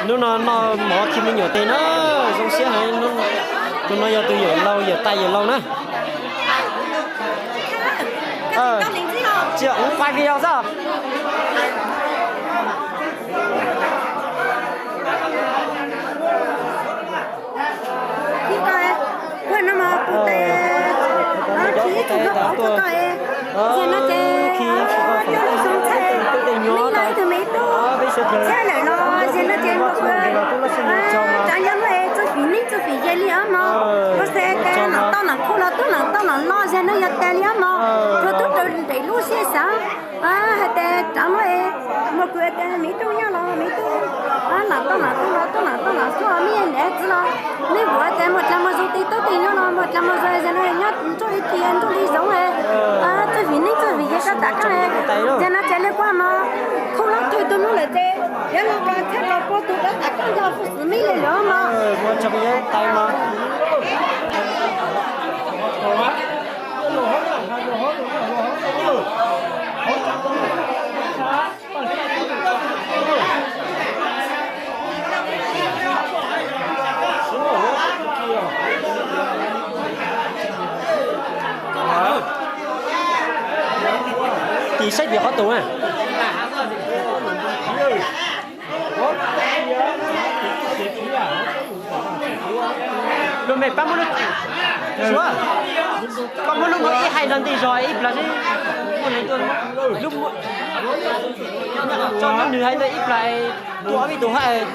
Hnub no noj mov khi me nyuam tes na, zoo siab heev. Tus no yog tus yawm laus, yawm tais yawm laus na. Cia ub quay video xwb. Ua no mas kuv tes khi ib tug noj qauv tuaj tau es, yog no ces nyob lub xyoo ntxhais, nyob ib tug me tub txhiab lawm los yog no ces npawg kuv tsav nyob lub es txawj fim neej txawj fim yaig li os mog. Ua se tes nam toj nam khu los tub nam toj nam lo yog no yog tas li os mog. Tsuas tub raws nraim lub siab xav hais tes tsav lub es npawg kuv tes me tub nyob los me tub nam toj nam khu los tub nam toj nam xub os, me niam txiv los me kuv tes muaj dlaag muaj zoo tes tub tes nyob los muaj dlaag muaj zoo yog no nyob nruj li tis nruj li zoov txawj fim neej txawj fim yaig koj tam koj yog no ces li kuj mog. Khu lub twg tus nub lawm ces yuav los kos txhiab los pua tus rov tam koj yog fwj xwm me li lawm mog. Tis saib tias qhov tus na. Luag mej pab muab lub, Suav, koj muab lub no ib hais los ntej zog ib plag neb muaj leej tuaj, lub, tso nws hais ntawd ib plag, tua ob peb tus hais.